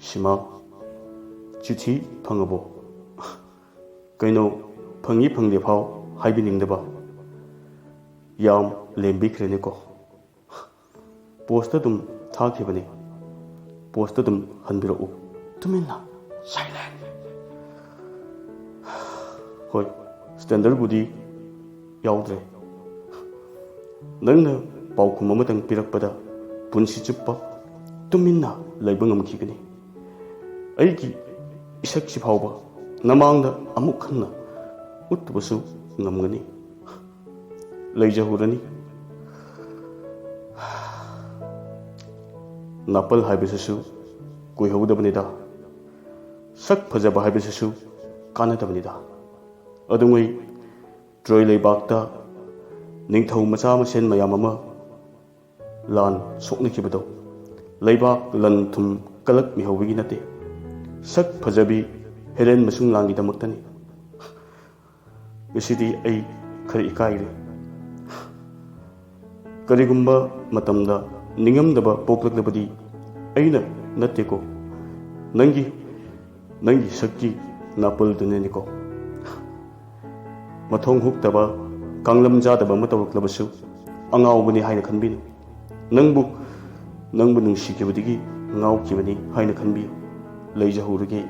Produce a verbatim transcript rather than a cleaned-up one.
ꯁꯤꯃꯥ, ꯆꯤꯊꯤ ꯐꯪꯉꯕꯣ? ꯀꯩꯅꯣ, ꯐꯪꯉꯤ ꯐꯪꯗꯦ ꯐꯥꯎ ꯍꯥꯏꯕꯤꯅꯤꯡꯗꯕ? ꯌꯥꯝ ꯂꯦꯝꯕꯤꯈ꯭ꯔꯦꯅꯦꯀꯣ꯫ ꯄꯣꯁꯇ ꯑꯗꯨꯝ ꯊꯥꯈꯤꯕꯅꯤ꯫ ꯄꯣꯁꯇ ꯑꯗꯨꯝ ꯍꯟꯕꯤꯔꯛꯎ꯫ ꯇꯨꯃꯤꯟꯅ, silent꯫ ꯍꯣꯏ, ꯁ꯭ꯇꯦꯟꯗꯔꯕꯨꯗꯤ ꯌꯥꯎꯗ꯭ꯔꯦ꯫ ꯅꯪꯅ ꯄꯥꯎꯈꯨꯝ ꯑꯃꯇꯪ ꯄꯤꯔꯛꯄꯗ ꯄꯨꯟꯁꯤ ꯆꯨꯞꯄ ꯇꯨꯃꯤꯟꯅ ꯂꯩꯕ ꯉꯝꯈꯤꯒꯅꯤ꯫ ꯑꯩꯒꯤ ꯏꯁꯛꯁꯤ ꯐꯥꯎꯕ ꯅꯃꯥꯡꯗ ꯑꯃꯨꯛ ꯍꯟꯅ ꯎꯠꯇꯕꯁꯨ ꯉꯝꯒꯅꯤ꯫ ꯂꯩꯖꯍꯧꯔꯅꯤ꯫ ꯅꯥꯄꯜ ꯍꯥꯏꯕꯁꯤꯁꯨ ꯀꯨꯏꯍꯧꯗꯕꯅꯤꯗ꯫ ꯁꯛ ꯐꯖꯕ ꯍꯥꯏꯕꯁꯤꯁꯨ ꯀꯥꯟꯅꯗꯕꯅꯤꯗ꯫ ꯑꯗꯨꯉꯩ ꯇ꯭ꯔꯣꯏ ꯂꯩꯕꯥꯛꯇ ꯅꯤꯡꯊꯧ ꯃꯆꯥ ꯃꯁꯦꯟ ꯃꯌꯥꯝ ꯑꯃ ꯂꯥꯟ ꯁꯣꯛꯅꯈꯤꯕꯗꯣ ꯂꯩꯕꯥꯛ ꯂꯟ ꯊꯨꯝ ꯀꯜꯂꯛꯃꯤꯍꯧꯕꯒꯤ ꯅꯠꯇꯦ꯫ ꯁꯛ ꯐꯖꯕꯤ ꯍꯦꯂꯦꯟ ꯃꯁꯨꯡ ꯂꯥꯡꯒꯤꯗꯃꯛꯇꯅꯤ꯫ ꯉꯁꯤꯗꯤ ꯑꯩ ꯈꯔ ꯏꯀꯥꯏꯔꯦ꯫ ꯀꯔꯤꯒꯨꯝꯕ ꯃꯇꯝꯗ ꯅꯤꯡꯉꯝꯗꯕ ꯄꯣꯛꯂꯛꯂꯕꯗꯤ ꯑꯩꯅ ꯅꯠꯇꯦꯀꯣ, ꯅꯪꯒꯤ, ꯅꯪꯒꯤ ꯁꯛꯀꯤ ꯅꯥꯄꯜꯗꯨꯅꯅꯤꯀꯣ꯫ ꯃꯊꯣꯡ ꯍꯨꯛꯇꯕ, ꯀꯥꯡꯂꯝ ꯆꯥꯗꯕ ꯑꯃ ꯇꯧꯔꯛꯂꯕꯁꯨ ꯑꯉꯥꯎꯕꯅꯤ ꯍꯥꯏꯅ ꯈꯟꯕꯤꯅꯨ꯫ ꯅꯪꯕꯨ, ꯅꯪꯕꯨ ꯅꯨꯡꯁꯤꯈꯤꯕꯗꯒꯤ ꯉꯥꯎꯈꯤꯕꯅꯤ ꯍꯥꯏꯅ ꯈꯟꯕꯤꯌꯨ꯫ ꯂꯩꯖꯍꯧꯔꯒꯦ꯫